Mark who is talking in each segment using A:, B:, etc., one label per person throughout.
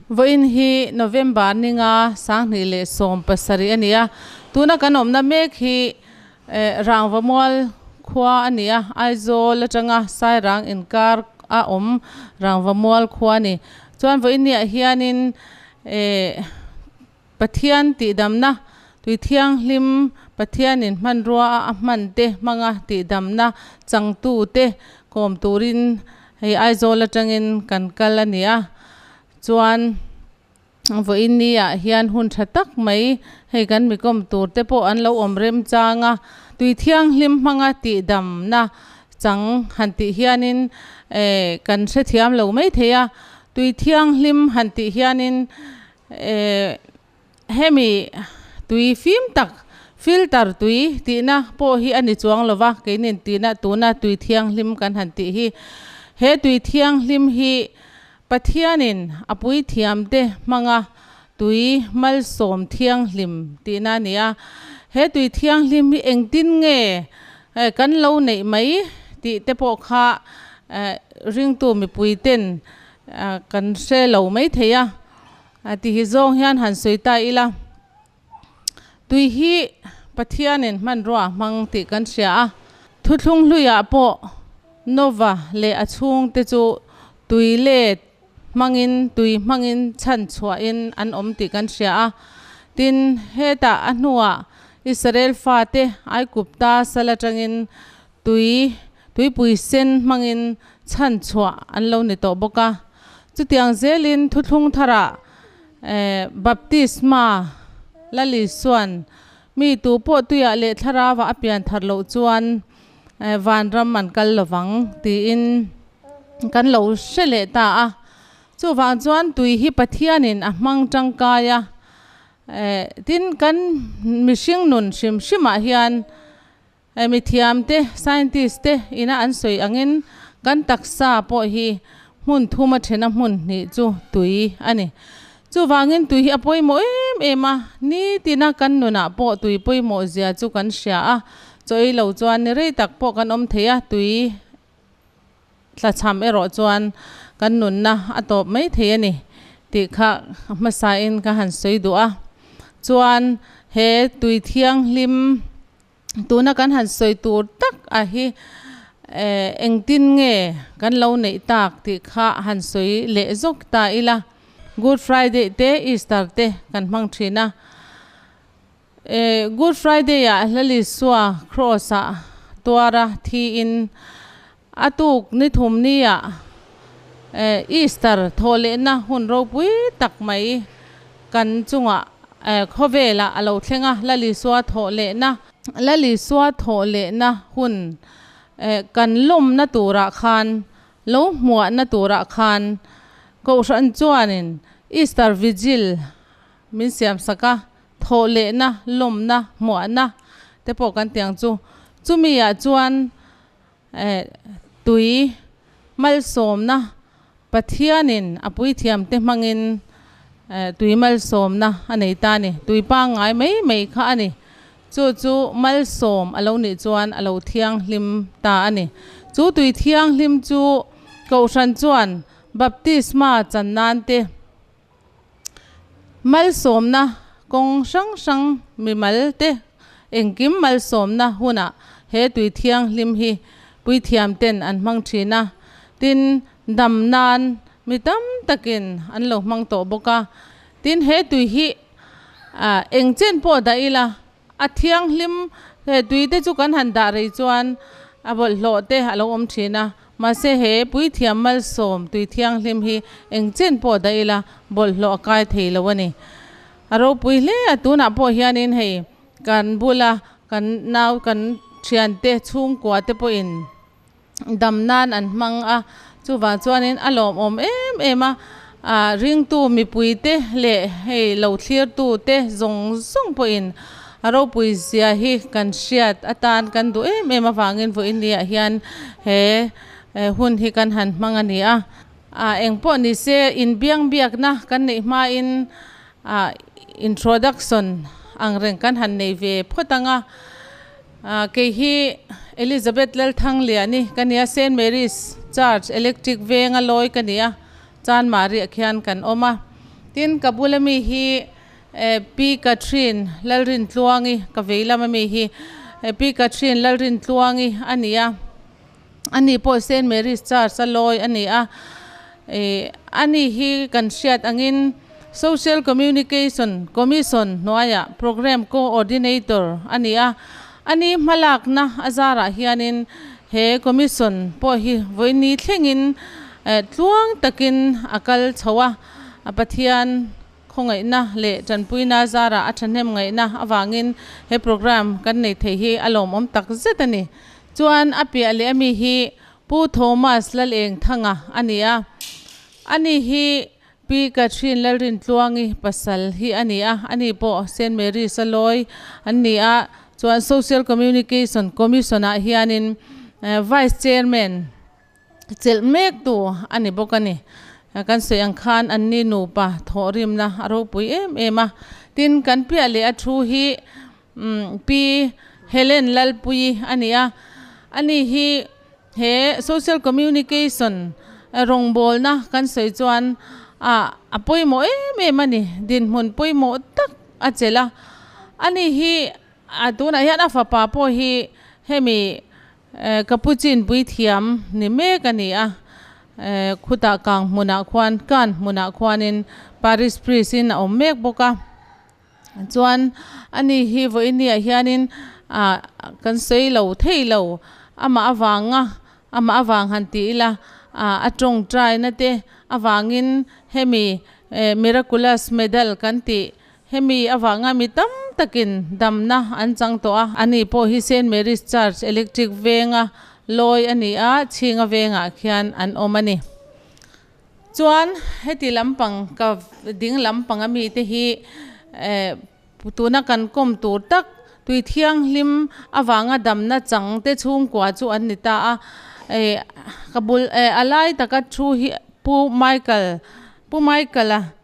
A: Vawiin hi November ninga 2017 a ni a, tuna kan awmna mek hi Rangvamual khua a ni a, Aizawl atanga Sairang inkar a awm Rangvamual khua a ni. Chuan vawiin niah hianin Pathian tihdamna, tui thianghlim Pathianin hmanrua a a hman te hmanga tihdamna changtute kawm turin hei Aizawl atangin kan kal a ni a. Chuan vawiin niah hian hun tha tak mai hei kan mi kawm tur te pawh an lo awm remchang a, tui thianghlim hmanga tihdamna chang han tih hianin kan hrethiam lo mai thei a, tui thianghlim han tih hianin hemi tui fim tak filter tui tihna pawh hi a ni chuang lo va, keinin tihna tuna tui thianghlim kan han tih hi he tui thianghlim hi Pathianin a puithiamte hmanga tui malsawm thianghlim tihna a ni a. He tui thianghlim hi engtin nge kan lo neih mai tih te pawh kha ringtu mipuiten kan hre lo mai thei a. Ti hi zawng hian han sawi ta ila. Tui hi Pathianin hmanrua a hmang tih kan hria a. Thuthlung hluiah pawh Nova leh a chhungte chu tui let hmangin tui hmangin chhan chhuahin an awm tih kan hria a. Tin, hetah a hnuah Israel fate Aigupta sal atangin tui tuipui sen hmangin chhan chhuah an lo ni tawh bawk a. Chutiang zelin thuthlung tharah Baptisma la Lisuan mi tu pawh tuiah leh thlarauah a pian thar loh chuan vanram an kal lovang tiin kan lo hre leh ta a. Chuvang chuan tui hi Pathianin a hmang tangkai a, tin kan mihring nun hrim hrimah hian Mithiamte, scientist te ina an sawi angin kan taksa pawh hi hmun thum a thena hmun hnih chu tui a ni. Chuvangin tui hi a pawimawh em em a, nitina kan nunah pawh tui pawimawh zia chu kan hria a, chaw ei lo chuan ni rei tak pawh kan awm thei a, tui tlachham erawh chuan kan nunna a tawp mai thei a ni tih kha hmasain ka han sawi duh a. Chuan he tui thianghlim Tuna kan han sawi tur tak a hi engtin nge kan lo neih tak tih kha han sawi leh zawk ta ila. Good Friday te Easter te kan hmang thin a. Good Friday ah Lalisua Cross ah tuara thiin a tuk ni thum ni ah Easter thawh lehna hun ropui tak mai kan chungah khawvelah a lo thleng a, Lalisua thawh lehna, Lalisua thawh lehna hun kan lawmna turah khan, lo hmuahna turah khan Kohhran chuanin Easter Vigil min siamsak a, thawh lehna, lawmna, hmuahna te pawh kan tiang chu. Chumi-ah chuan Tui malsawmna Pathianin a puithiamte hmangin tui malsawmna a nei ta a ni. Tui pangngai mai mai kha a ni. Chu chu malsawm a lo nih chuan a lo thianghlim ta a ni. Chu tui thianghlim chu Kohhran chuan baptisma chan nan te Malsawmna kawng hrang hrang mimal te engkim malsawmna hunah he tui thianghlim hi puithiam ten an hmang thin a, tin dam nan mi tam takin an lo hmang tawh bawk a, tin he tui hi eng chen pawh dah ila a thianghlim he tui te chu kan han dah rei chuan a bawlhhlawh te a lo awm thin a, mahse he puithiam malsawm tui thianghlim hi eng chen pawh dah ila bawlhhlawh a kai thei lo a ni. A ropui hle a, tunah pawh hianin hei kan bula kan nau kan thiante chhungkua te pawhin dam nan an hmang a, chuvang chuanin a lawmawm em em a, ah ringtu mipui te leh hei lo thlirtu te zawng zawng pawhin a ropui zia hi kan hriat atan kan duh em em avangin vawiin ni ah hian he hun hi kan han hmang a ni a, ah engpawh ni se inbiang biakna kan neih hmain ah introduction ang reng kan han nei ve phawt ang a. Kei hi Elizabeth Lalthangliani ka nia, Saint Mary's Church Electric Venga lawi ka nia, Chanmariah khian kan awm a. Tin, ka bula mi hi Pi Catherine Lalrintluangi, ka vei lama mi hi Pi Catherine Lalrintluangi a ni a. Ani pawh Saint Mary's Church a lawi a ni a. Ani hi kan hriat angin Social Communication Commission hnuaiah Programme Coordinator a ni a. Ani hmalakna a zarah hianin he Commission pawh hi vawiini thlengin tluang takin a kal chho a, Pathian Khawngaihna leh tanpuina zarah a thahnem ngaihna avangin he programme kan nei thei hi a lawmawm tak zet a ni. Chuan a piah leh ami hi Pu Thomas Lalengthanga a ni a, ani hi Pi Catherine Lalrintluangi pasal hi a ni a, ani pawh Saint Mary's a lawi an ni a, chuan Social Communication Commission ah hianin Vice Chairman chelh mek tu a ni bawk a ni. Kan sawi ang khan anni nupa thawhrimna a ropui em em a, tin kan piah leh a thu hi Pi Helen Lalpuii a ni a, ani hi he social communication rawngbawlna kan sawi chuan a pawimawh em em a ni, dinhmun pawimawh tak a chelh a, ani hi tunah hian a fapa pawh hi hemi Ka pu chinpui thiam ni mek a ni a, khutah kang hmunah khuan kan hmunah khuanin parish priest in a awm mek bawk a. Chuan ani hi vawiiniah hianin ah kan sawi lo thei lo, amah avanga amah avang han ti ila ah a tawngtaina te avangin hemi miraculous medal kan tih Hemi avanga mi tam takin damna an chang tawh a, ani pawh hi Saint Mary's Church Electric Venga lawi a ni a, chhinga vengah khian an awm a ni. Chuan heti lampang ka ding lampang ami te hi tuna kan kawm tur tak tui thianghlim avanga damna chang te chhungkua chu an ni ta a, ka bul a lai taka thu hi Pu Michael Pu Michael-a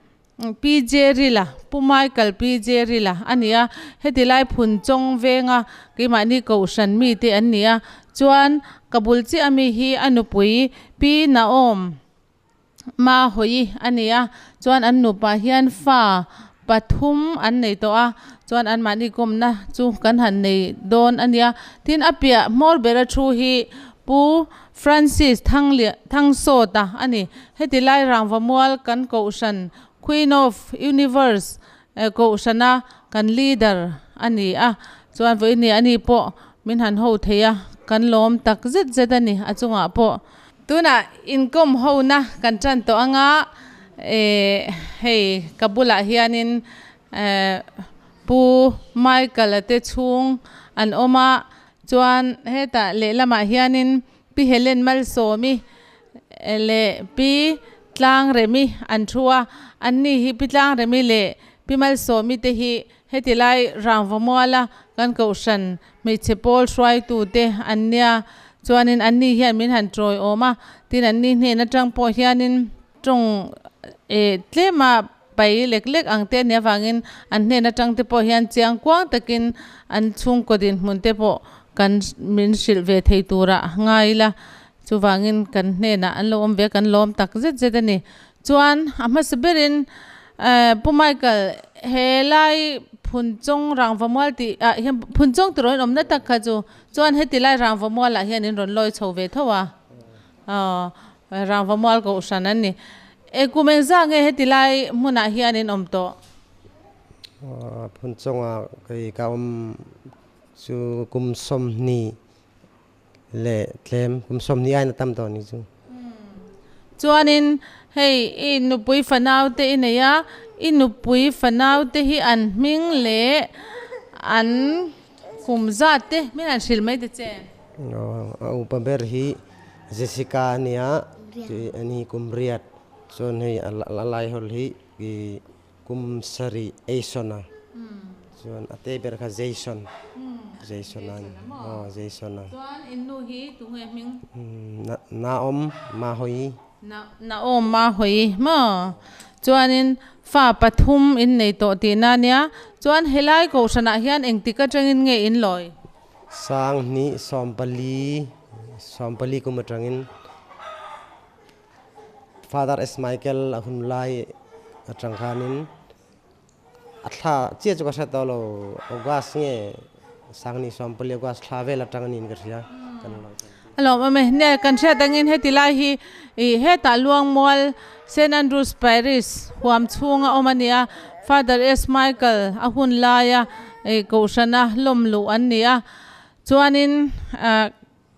A: Pi Jerila, Pu Michael Pi Jerila a ni a, heti lai phun chawng venga keimahni kohhran mite an ni a, chuan ka bul chiah ami hi a nupui Pi Naom Mahawi a ni a, chuan an nupa hian fa pathum an nei tawh a, chuan anmahni kawmna chu kan han nei dawn a nia, tin a piah hmawr bera thu hi Pu Francis Thangsawta a ni. Heti lai Rangvamual kan kohhran Queen of Universe kohhrana kan leader a ni a, chuan vawiini a ni pawh min han ho thei a, kan lawm tak zet zet a ni a chungah pawh. Tunah inkawm hona kan tan tawh anga hei ka bulah hianin Pu Michael-a te chhung an awm a, Chuan hetah lehlamah hianin Pi Helen Malsawmi leh Pi Tlangremi an thu a, anni hi Pi Tlangremi leh Pi Malsawmi te hi heti lai Rangvamuala kan kohhran hmeichhe pawl hruaitute an nia. Chuanin anni hian min han tawi awm a, tin anni hnen atang pawh hianin tawng tlema Pai lek lek ang te ania vangin an hnen atang te pawh hian chiang kuang takin an chhungkaw dinhmun te pawh kan min hrilh ve thei tura ngai ila, chuvangin kan hnenah an lo awm ve a, kan lawm tak zet zet a ni. Chuan a hmasa berin Pu Michael he lai Phunchawng Rangvamual tih ah hian Phunchawng tiraw in awmna tak kha chu chuan heti lai Rangvamual ah hian in rawn lawi chho ve tho a. Aw, Rangvamual kohhran an ni. E kum eng zah nge heti lai hmunah hian in awm tawh?
B: Phun chungah kei ka awm chu kum 20 leh tlem, kum 20 aiin a tam tawh ni chu.
A: Chuanin hei i nupui fanau te i nei a, i nupui fanau te hi an hming leh an kum zat te min han hrilh mai ta che.
B: A upa ber hi Jessica a nia, ani kum riat, chuan hei a laihawl hi kum sarih Ason a, chuan a te ber kha Jason, Jason a ni, aw Jason a.
A: Chuan in nu hi tunge hming?
B: Naom Mahawi.
A: Naom Mahawi maw? Chuanin fa pathum in nei tawh tihna ania, chuan helai kohhranah hian engtik atangin nge in lawi?
B: Sanghnih 14, 14 kum atangin Father S. Michael a hun lai atang khanin a thla chiah chu ka hre tawh lo August nge Sangni sawmpali August thla vel atang aniin ka hria kan lo.
A: A lawm awm e. Nia kan hriat angin heti lai hi ih hetah Luangmual Saint Andrews Parish huam chhunga awm a ni a, Father S Michael a hun laia ih kohhrana lawm luh an ni a, chuanin ah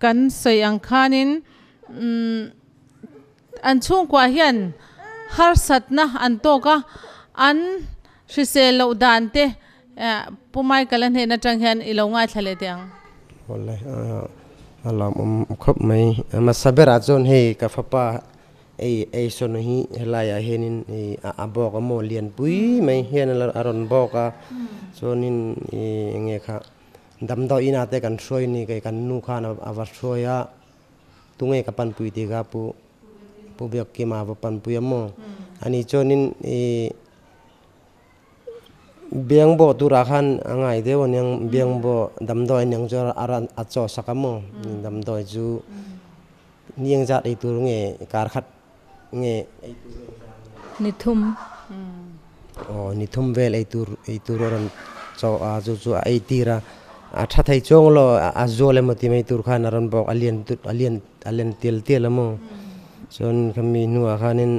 A: kan sawi ang khanin umm an chhungkua hian harsatna an tawk a, an hrisel loh dan te Pu Michael a hnen atang hian i lo ngaithla leh teh ang.
B: Awle a lawmawm khawp mai. A hmasa berah chuan hei ka fapa ei eisawn hi helaiah hianin ih a bawk a maw lianpui mai hian a rawn bawk a chuanin ih eng nge kha damdawi inah te kan hruai ni kei kan nu khan a va hruai a tunge ka panpui tih kha pu Pu Biakkima a va panpui a maw ani chuanin ih. Biangbaw turah khan a ngai deuh a niang biangbaw damdawi a niang chu a ran a chaw sak a maw damdawi chu niang zat ei tur nge kar khat nge ei tur nge
C: ni thum
B: aw ni thum vel ei tur ei tur a rawn chaw a chu chu a ei tir a a tha thei chuang lo a zual emaw ti mai tur khan a rawn bawk a lian a lian a len tial tial a maw chuan khami hnuah khanin.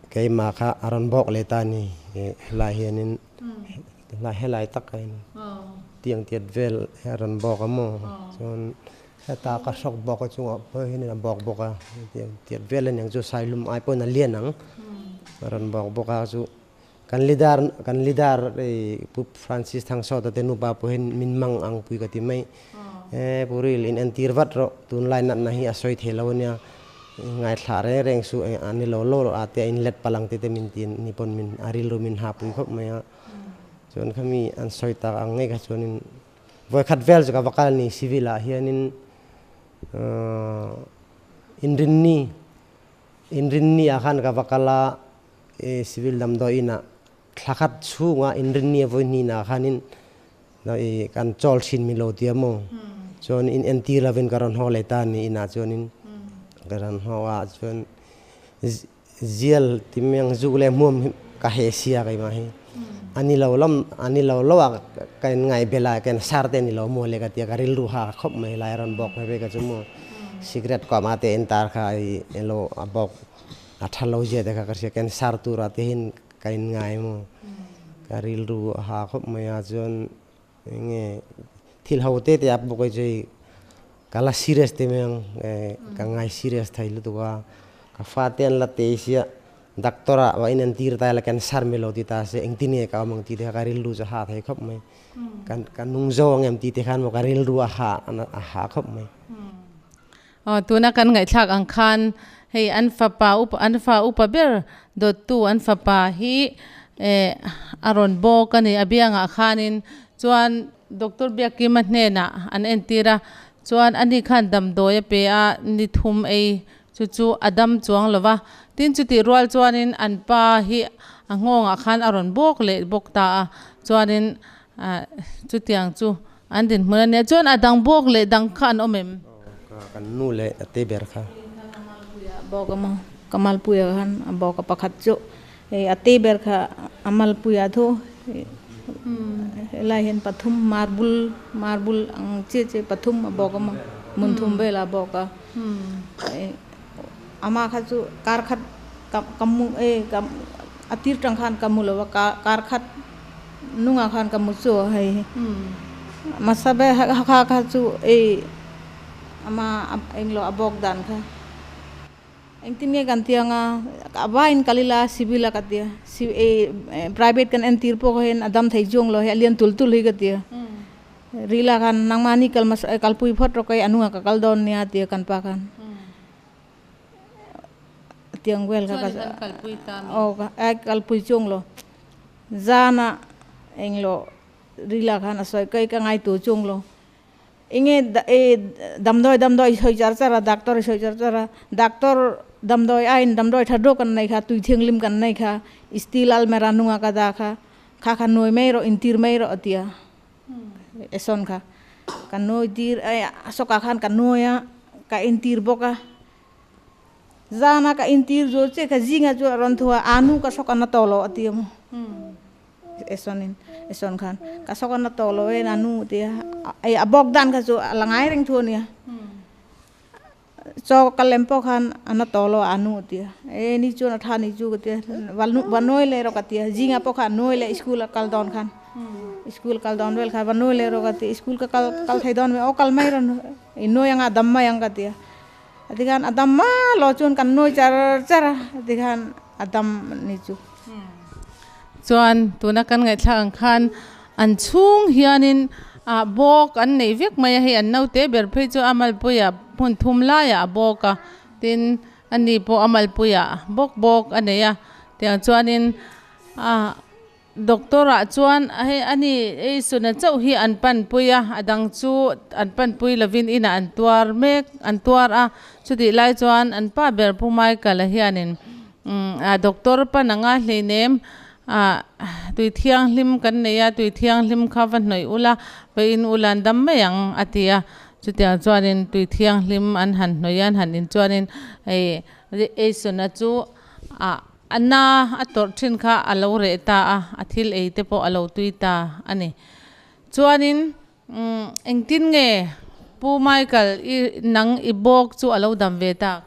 B: Keimah kha a rawn bawk leh ta a ni. Helai hianin helai helai takah hian tiang tiat vel hi a rawn bawk a maw chuan heta ka hrawk bawk a chungah pawh hianin a bawk bawk a tiang tiat vel a niang chu sailum ai pawhin a lian ang a rawn bawk bawk a chu kan leader kan leader hei Pu Francis Thangsawta te nupa pawh hian min mang ang pui ka ti mai e Pu Ril in entir vat rawh tunlai natna hi a sawi thei lo ania. Ngaithla reng reng suh eng a ni lo lo a tia in let palang te te min ti ni pawn min a rilru min ha pui khawp mai a. Chuan khami an sawi tak ang ngei kha chuanin vawikhat vel chu ka va kal ni civil ah hianin inrinni inrinni ah khan ka va kal a civil damdawi inah thla khat chhungah inrinni a vawi hnihna ah khanin kan chawl thin mi lo tia maw chuan in entir lovin ka rawn haw leh ta a ni inah chuanin ka rawn haw a chuan zial ti mai ang zuk leh hmuam hi ka heh sia keimah hi a ni lo lam a ni lo lo a ka in ngaih bel a ka in sar te a ni lo maw le ka tia ka rilru ha khawp mai lai a rawn bawk ve ve ka chu maw cigarette kuah mah te en tar kha ilo a bawk a tha lo zia te kha ka hria ka in sar tur ah te hian Ka in ngai maw? Ka rilru a ha khawp mai a chuan eng nge thil ho te te a bawk hi chu hei ka la serious te mai ang ka ngai serious thei lutuk a ka fate an la tei sia doctor ah va inentir ta ila cancer mai lo ti ta se engtin nge ka awm ang tih te kha ka rilru chu a ha thei khawp mai ka nung zo ang em tih te khan maw ka rilru a ha a ha khawp mai.
A: Aw, tuna kan ngaihthlak ang khan hei an fapa upa an fa upa ber dawttu an fapa hi eh a rawn bawk a ni a biangah khanin chuan Doctor Biakkima hnenah an entir a, chuan ani khan damdawi a pe a ni thum ei chu chu a dam chuang lo va, tin chutih rual chuanin an pa hi a nghawngah khan a rawn bawk leh bawk ta a, chuanin ah chutiang chu An dinhmun a nia chuan a dang bawk leh dang kha an awm em?
B: Kan nu leh a te ber kha.
C: Bawk a maw? Ka malpuia khan a bawk a pakhat chu hei a te ber kha a malpuia thu helai hian pathum marble marble ang chiah chiah pathum a bawk a maw hmun thum velah a bawk a amah kha chu kar khat ka mu e a tir tang khan ka mu lo a kar khat. Nungah khan ka mu chu hei hmasa ber kha kha chu ei ama englo a bawk dan kha engtin nge kan ti anga a vaiin kal ila civil a ka tia ei private kan entir pawh hian a dam thei chuang lo hei a lian tul tul hi ka tia rila khan nangmahni kal hmasa kalpui phawt rawk hei a hnungah ka kal dawn nia a tia kan pa khan. Tiang vel kha ka aw a kalpui chung lo zana englo rila khan a sawi kai ka ngai tu chung lo enge e damdawi damdawi sawi char char a doctor sawi char char a doctor damdawi aiin damdawi tha dawk an nei kha tui thianghlim kan nei kha steel almera hnunga ka dah kha kha kha nuai mai rawh intir mai rawh a ti a esawn kha ka nuai tir a sawkah khan ka nuai a ka entir bawk a. Zana ka intir zo che ka zinga chu a rawn thu a, anu ka sawk a na tawh lo a ti a maw? Esonin Eson khan ka sawk a na tawh lo e anu a ti a, ei a bawk dan kha chu a la ngai reng thu a nia. Chaw ka lem pawh khan a na tawh lo a anu a ti a, e ni chuan a tha ni chu ka ti a, va nawi leh rawh ka ti a, zinga pawh khan a nawi leh school a kal dawn khan, school kal dawn vel khan va nawi leh rawh ka ti a, school ka kal kal thei dawn mai aw kal mai rawn i nawi anga a dam mai ang ka ti a, tikhan a dam ma lo chuan kan nawi char char a, tikhan a dam ni chu.
A: Chuan tuna kan ngaihthlak ang khan an chhung hianin ah bawk an neih vek mai a, hei an naute ber phei chu a malpuiah hmun thum laiah a bawk a, tin ani pawh a malpuiah bawk bawk a nei a, tiang chuanin ah doctor ah chuan hei ani ei suna chauh hi an panpui a, a dang chu an panpui lovin inah an tuar mek an tuar a, chutih lai chuan an pa ber Pu Michael-a hianin Umm a doctor pan anga hleinem ah tui thianghlim kan nei a, tui thianghlim kha va hnawih ula, va in ula an dam mai ang a ti a. Chutiang chuanin tui thianghlim an han hnawih a, an han in chuanin hei Eisona chu ah a na a tawrh thin kha a lo reh ta a, a thil ei te pawh a lo tui ta a ni. Chuanin umm engtin nge Pu Michael i nang i bawk chu a lo dam ve tak?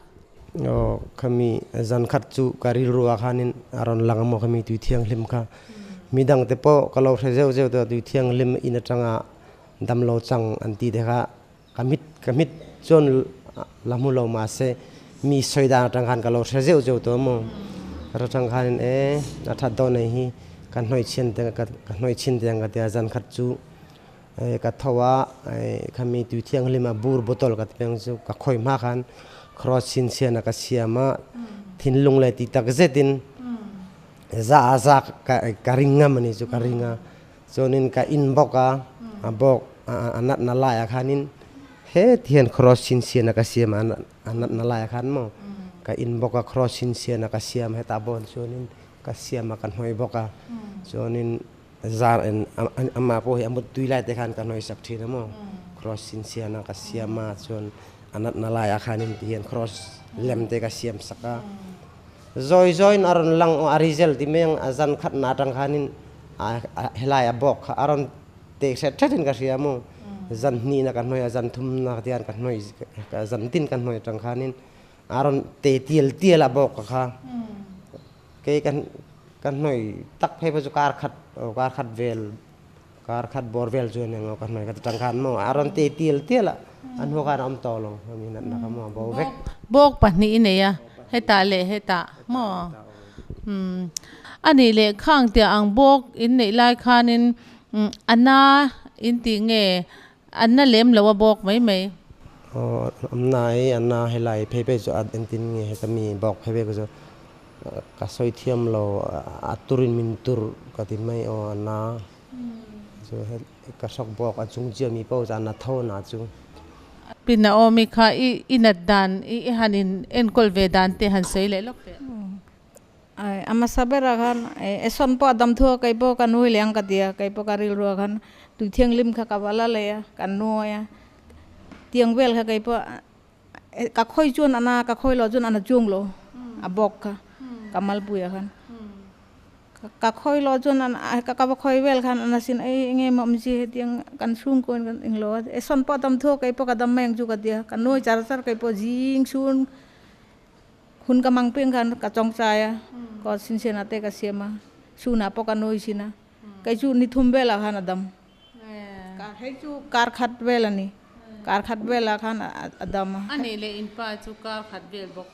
B: Aw, khami zan khat chu ka rilru ah khanin a rawn lang amaw khami tui thianghlim kha. Midang te pawh ka lo hre zeuh zeuh tawh tui thianghlim in atanga damlo chang an tih te kha ka mit ka mit chuan la hmu lo mahse mi sawi dan atang khan ka lo hre zeuh zeuh tawh amaw. Ka hre tang khanin e a that dawn nei hi ka hnawih chhin te ka hnawih chhin te ang ka tia zan khat chu Ka tho a, khami tui thianghlim a bur bottle ka ti peng chu ka khawi hma khan cross chhinchhian a ka siam a, thinlung le ti tak zetin za a za ka ring ngam ani chu ka ring a, chuanin ka in bawk a, a bawk a natna lai ah khanin heti hian cross chhinchhian a ka siam a a natna lai ah khan maw ka in bawk a cross chhinchhian a ka siam hetah bawn chuanin ka siam a ka hnawih bawk a, chuanin Zar in amah pawh hi a muttui lai te khan ka hnawih sak thin a maw. Cross in sian a ka siam a chuan a natna lai ah khanin ti hian cross lem te ka siam sak a. Zawi zawiin a rawn lang aw a result ti mai ang a zan khat na atang khanin helai a bawk kha a rawn tek hret hret in ka hria maw. Zan hnih na ka hnawih a zan thum na tian ka hnawih zan tin ka hnawih atang khanin a rawn te tial tial a bawk kha. Kei kan ka hnawih tak phei pawh chu kar khat aw kar khat vel kar khat bawr vel chu aniang aw ka hnawih ka ti tang khan maw a rawn ti tial tial a a hnu khan a awm tawh lo ami natna kha maw a bo vek.
A: Bawk pahnih i nei a hetah leh hetah maw umm a nih leh khang tiah ang bawk in neih lai khanin a na in tih nge A na lem lo a bawk mai mai.
B: Aw am na i a na helai phei phei chu a entin nge heta mi bawk phei phei chu ka sawi thiam lo a turin min tur ka ti mai aw a na chu ka hrawk bawk a chung chiah mi pawh chu a na tho na chu.
A: Pi Naomi kha i i nat dan i i han in enkawl ve dan te han sawi leh lawk teh.
C: A hmasa berah khan Eson pawh a dam thu a, kei pawh ka nui leh ang ka ti a, kei pawh ka rilru ah khan tui thianghlim kha ka va la leh a, ka nuai a, tiang vel kha kei pawh ka khawi chuan a na, ka khawi loh chuan a na chuang lo, a bawk kha ka malpui ah khan ka khawi loh chuan ka va khawi vel khan a na sin ei eng emaw awm chi hetiang kan chhungkaw in kan englo a, Eson pawh a dam thu a, kei pawh ka dam mai ang chu ka ti a, ka nuai char char kei pawh zing chhun. Hun ka mang piang khan ka chawngchai a, ka sinsian te ka siam a, chhunah pawh ka nawi thin a, kei chu ni thum velah khan a dam. Hei chu kar khat vel a ni, kar khat velah khan a dam a.
A: A nih leh in pa chu kar khat vel bawk.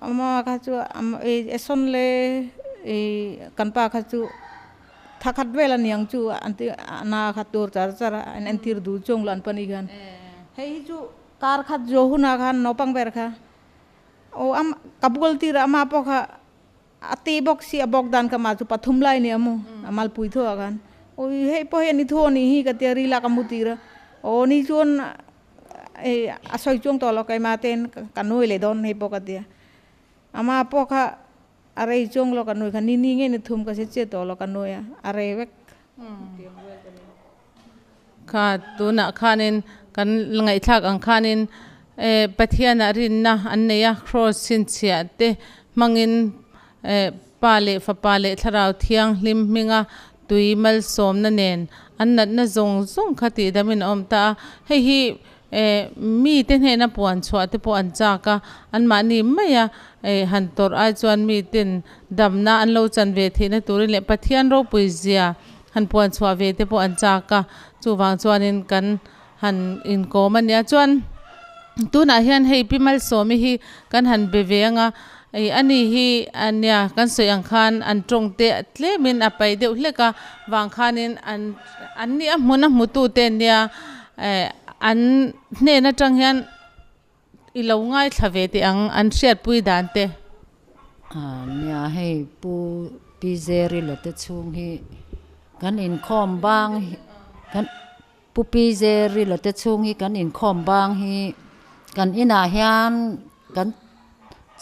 C: Ama kha chu Eson le kan pa kha chu tha khat vel a niang chu an ti a na kha tur char char a, an entir duh chuang lo an pahnih khan. Hei hi chu Kar khat zo hunah khan naupang ber kha aw am ka bual tir a ama pawh kha a te bawk si a bawk dan kha mah chu pathum lai nia maw a malpui tho ah khan aw hei pawh hian i thaw anih hi ka tia rila ka mu tir a aw ni chuan hei a sawi chuang tawh lo keimah ten ka nuai leh dawn hei pawh ka tia ama pawh kha a rei chuang lo ka nuai kha ni ni nge ni thum ka hre chiah tawh lo ka nuai a a rei vek.
A: Kha tunah khanin kan ngaihthlak ang khanin Pathianah rinna an nei a, Kraws chhinchhiah te hmangin Pa leh Fapa leh Thlarau Thianghlim hminga tui malsawmna nen an natna zawng zawng kha tihdamin a awm ta a. Hei hi mite hnena puan chhuah te pawh an chak a, anmahni maia han tawrh ai chuan miten damna an lo chan ve theihna turin leh Pathian ropui zia han puan chhuah ve te pawh an chak a, chuvang chuanin kan han inkawm a nia. Chuan tunah hian hei Pi Malsawmi hi kan han be ve ang a, ih ani hi a nia kan sawi ang khan an tawng te tlemin a pai deuh hlek a, vang khanin an an ni a hmun a hmutu te nia eh an hnen atang hian i lo ngaithla ve teh ang an hriatpui dan te.
D: Nia hei Pu Pi Zerila te chhung hi kan inkhawm bang kan. Pu Pi Zerila te chhung hi kan inkhawm bang hi kan inah hian kan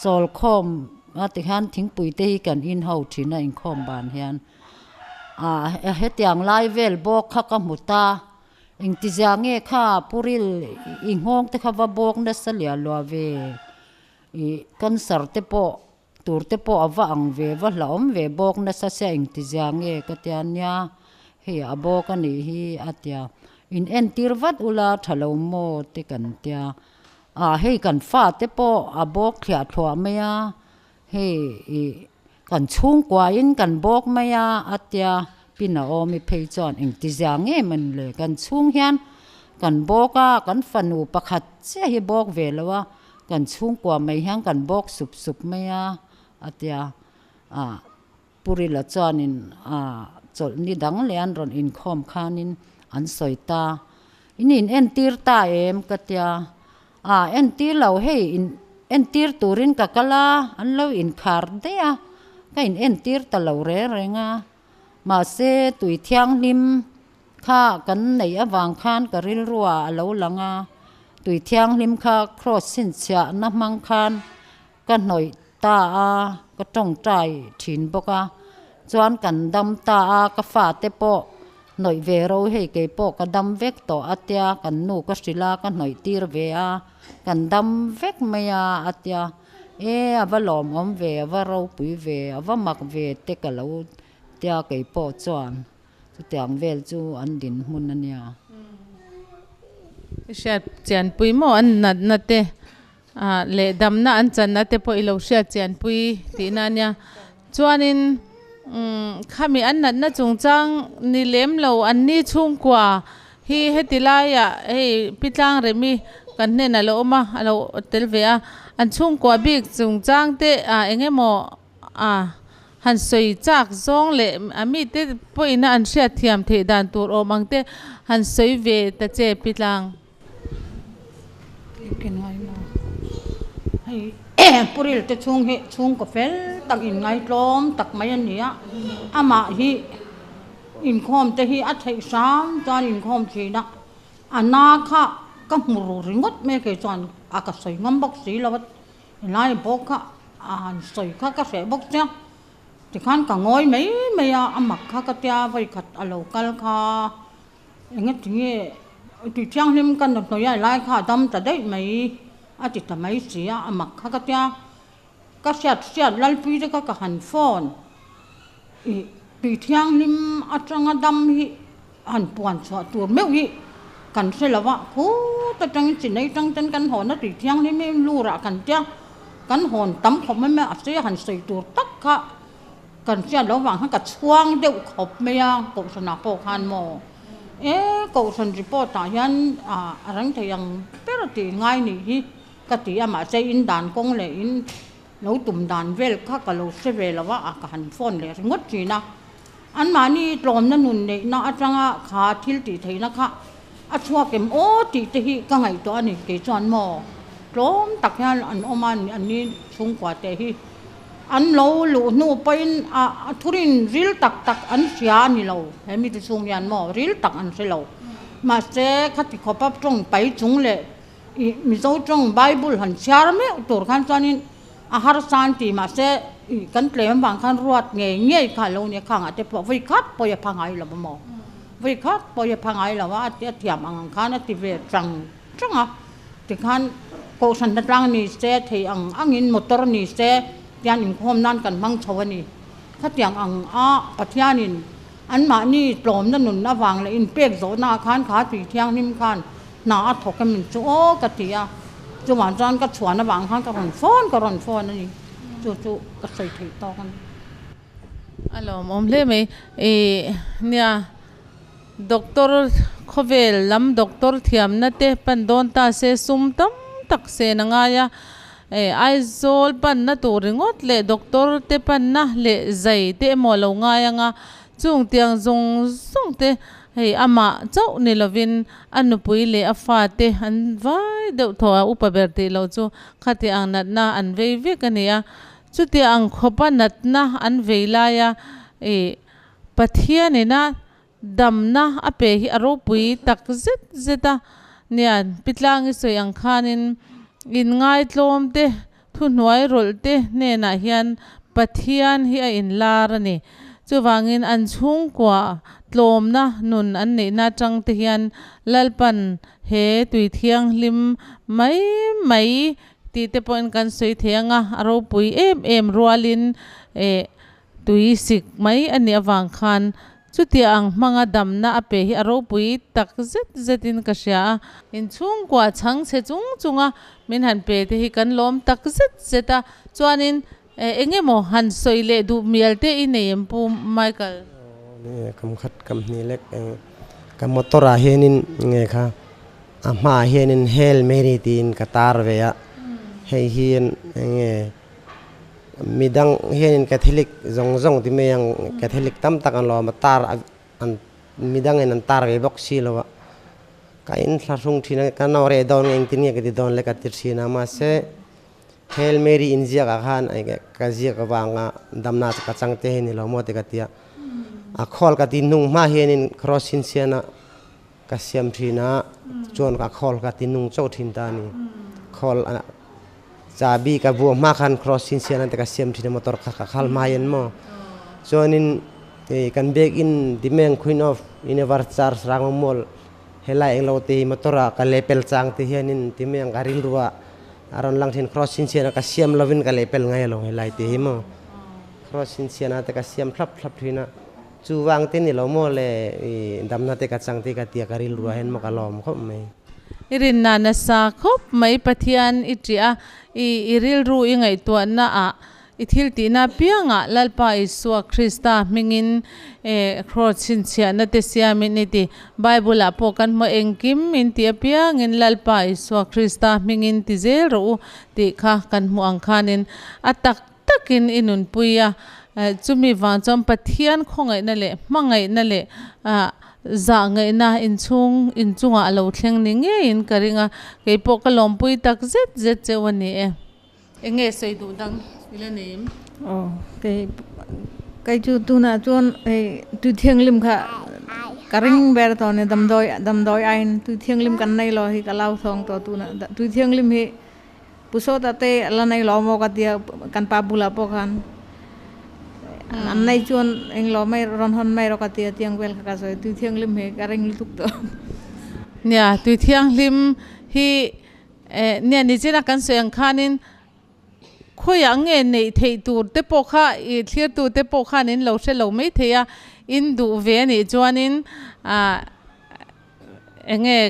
D: chawl khawm a tikhian thingpui te hi kan in ho thin a inkhawm ban hian ah hetiang lai vel bawk kha ka hmu ta engtizia nge kha puril i nghawng te kha va bawk nasa liah luah ve ih cancer te pawh tur te pawh a va ang ve va hlauhawm ve bawk nasa sia engtizia nge ka tia nia hei a bawk a nih hi a tia in entir vat ula tha lo maw te kan tia ah hei kan fa te pawh a bawk thliah thluah mai a hei ih kan chhungkua in kan bawk mai a a tia pin a awm i phei chuan engtizia nge mawn le kan chhung hian kan bawk a kan fanu pakhat chiah hi bawk ve lo a. Kan chhungkua mai hian kan bawk sup sup mai a, a ti a. Ah, Purila chuanin ah chawlhni dang leh an rawn inkhawm khanin an sawi ta. In in entir ta em? ka ti a. Ah, entir lo hei, in entir turin ka kal a, an lo inkhar daih a, ka in entir ta lo reng reng a. Mahse, tui thianghlim Kha kan neih avang khan ka rilruah a lo lang a, tui thianghlim kha kraws chhinchhiahna hmang khan ka hnawih ta a, ka tawngtai thin bawk a, chuan kan dam ta a, ka fate pawh hnawih ve ro hei kei pawh ka dam vek tawh a tia, kan nu ka hrilh a, ka hnawih tir ve a, kan dam vek mai a a tia, e a va lawmawm ve, a va ropui ve, a va mak ve te ka lo tia kei pawh chuan. Chutiang vel chu an dinhmun a nia.
A: I hriat chianpui maw an natna te leh damna an channa te pawh i lo hriat chianpui tihna a nia. Chuanin khami an natna chungchang ni lem lo an ni chhungkua hi heti laiah hei Pi Tlangremi kan hnenah a lo awm a, a lo tel ve a. An chhungkua bik chungchang te eng emaw A han sawi chak zawng leh a mite pawhin an hriat thiam theih dan tur awm ang te han sawi ve ta che Pi Tlang.
E: Engkin ngai maw? Hei Puril te chhung hi chhungkaw fel tak inngaihtlawm tak mai a ni a, amah hi inkhawm te hi a theih hram chuan inkhawm thin a, a na kha ka hmu ru ringawt mai kei chuan a ka sawi ngam bawk si lo a. Helai bawk kha a han sawi kha ka hreh bawk che a, tikhan ka ngawi mai mai a, a mak kha ka tia vawikhat a lo kal kha eng tinge tui thianghlim ka nawhnawi a helai kha a dam ta daih mai a ti ta mai si a, a mak kha ka tia ka hriat hriat Lalpui te kha ka han phone ih tui thianghlim atanga dam hi han puan chhuah tur meuh hi kan hre lo a, khut atangin chi nei tang ten kan hawn a tui thianghlim hi lurah kan tia kan hawn tam khawp mai mai a se han sawi tur tak kha kan hriat loh vang khan ka chhuang deuh khawp mai a kohhranah pawh khan maw e kohhran report ah hian a reng thei ang ber tih ngai nih hi ka ti a mahse in dan kawng leh in lo tum dan vel kha ka lo hre ve lo a ka han phone leh ringawt thin a. Anmahni tlawmna nun neihna atanga kha thil tih theihna kha a chhuak em aw tih te hi ka ngaihtuah a ni. Kei chuan maw tlawm tak hian an awm a, anni chhungkua te hi an lo luh hnu pawhin a thurin ril tak tak an hria a ni lo. He mite chhung hian maw ril tak an hre lo. Mahse khati khawpa tawng pai chung leh ih Mizo tawng Bible han chhiar meuh tur khan chuanin A harsa an ti mahse ih kan tlem avang khan ruat ngei ngei kha a lo nia khangah te pawh vawi khat pawh i a pha ngai lo a maw? Vawi khat pawh i a pha ngai lo a, a thiam ang ang khan a ti ve chang chang a, tikhan Kohhran hnatlang ni se, thei ang angin motor ni se tian inkhawm nan kan hmang chho a ni. Khatiang ang a Pathianin anmahni tlawmna nun avang leh inpek zawhna ah khan kha tui thianghlim khan hna a thawk em min chu aw ka ti a, chuvang chuan ka chhuan avang khan ka rawn phone ka rawn phone a ni. Chu chu ka sawi theih tawk a ni.
A: A lawmawm hle mai. Ih nia doctor khawvel lam doctor thiamna te pan dawn ta se sum tam tak sen a ngai a, eh Aizawl panna tur ringawt leh doctor te panna leh zai te emaw lo ngai ang a, chung tiang zawng zawng te hei amah chauh ni lovin a nupui leh a fate an vai deuh thaw a, upa ber tih loh chu khati ang natna an vei vek a ni a, chutia ang khawpa natna an vei laia ih Pathianina Damna a pe hi a ropui tak zet zet a, nia Pitlangi sawi ang khanin inngaihtlawm te, thuhnuai rawlh te hnenah hian Pathian hi a inlar a ni. Chuvangin an chhungkua tlawmna nun an neihna atang te hian Lalpan he tui thianghlim mai mai tih te pawhin kan sawi thei ang a, a ropui em em rualin eh Tui sik mai a nih avang khan chutia ang hmanga damna a pe hi a ropui tak zet zetin ka hria a. Inchhungkua chhang chhe chung chunga min han pe te hi kan lawm tak zet zet a. Chuanin eng emaw han sawi leh duh mial te i nei em Pu Michael?
B: Aw kam khat kam hnih lek ka motor ah hianin nge kha a hmaah hianin Hail Mary tiin ka tar ve a, hei hian enge Midang hianin Catholic zawng zawng ti mai ang, Catholic tam tak an lo awm a, tar an midangin an tar ve bawk si lo a, ka inthlahrung thin a, ka no reh dawn nge engtin nge ka ti dawn le ka ti thin a, mahse Hail Mary inziak ah khan ka ziak avanga damna ka chang te hi ni lo maw ti ka ti a, a khawl ka ti hnung hma hianin cross insian a ka siam thin a, chuan ka khawl ka ti nung chauh thin ta a ni. Khawl chabi ka vuah hma khan cross sin sian te ka siam thin a motor kha ka khal hma hian maw. Chuanin kan biakinn Dimeng Queen of Universe Church Rangmammual helai englo te hi motor ah ka lepel chang te hianin Dimeng ka rilru ah a rawn lang thin cross sin sian a ka siam lovin ka lepel ngai lo helai te hi maw. Cross sin sian a te ka siam thlap thlap thin a. Chu vang te ni lo maw le i damna te ka chang te ka tia ka rilru ah hian maw ka lawm khawp mai.
A: I rinna nasa khawp mai Pathian i ṭih a, i i rilru i ngaihtuahna ah i thil tihna piangah Lalpa Isua Krista hmingin e kraws chhinchhiahna te siamin i ti. Bible ah pawh kan hmu engkim in ti apiangin Lalpa Isua Krista hmingin ti zel rawh u tih kha kan hmuh ang khanin a tak takin i nunpui a, chumi vang chuan Pathian khawngaihna leh hmangaihna leh zahngaihna inchhung inchungah a lo thleng ni ngeiin ka ring a, keipawh ka lawmpui tak zet zet cheu a ni e. Enge sawi duh dang i la nei em?
C: Aw, kei kei chu tunah chuan hei tui thianghlim kha ka ring ber tawh a ni, damdawi damdawi aiin tui thianghlim kan nei lo hi ka lau thawng tawh tunah tui thianghlim hi Pu Sawta te la nei lo maw ka tia kan pa bulah pawh khan an nei chuan eng lo mai rawn hawn mai rawh ka tia tiang vel kha ka sawi tui thianghlim hi ka ring lutuk tawh.
A: Nia tui thianghlim hi eh nia nichina kan sawi ang khanin khawiah nge neih theih tur te pawh kha ih thlirtu te pawh khan in lo hre lo mai thei a in duh ve a nih chuanin ah eng nge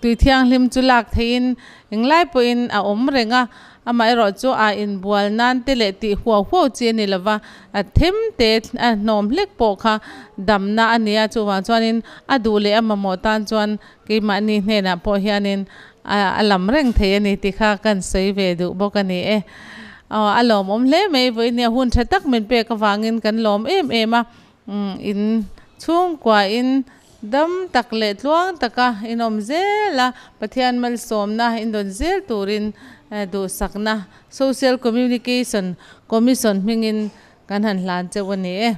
A: Tui thianghlim chu lak theihin englai pawhin a awm reng a, amaherawh chu a inbual nan te leh tih huau huau chi a ni lova, a them te a hnawm hlek pawh kha damna a ni a, chuvang chuanin a duh leh a mamawh tan chuan keimahni hnenah pawh hianin a lam reng thei a ni tih kha kan sawi ve duh bawk a ni e. Aw a lawmawm hle mai, vawiin hun tha tak min pek avangin kan lawm em em a, In chhungkuain dam tak leh tluang taka in awm zel a, Pathian malsawmna in dawn zel turin duhsakna Social Communication Commission hmingin kan han hlan cheuh a ni e.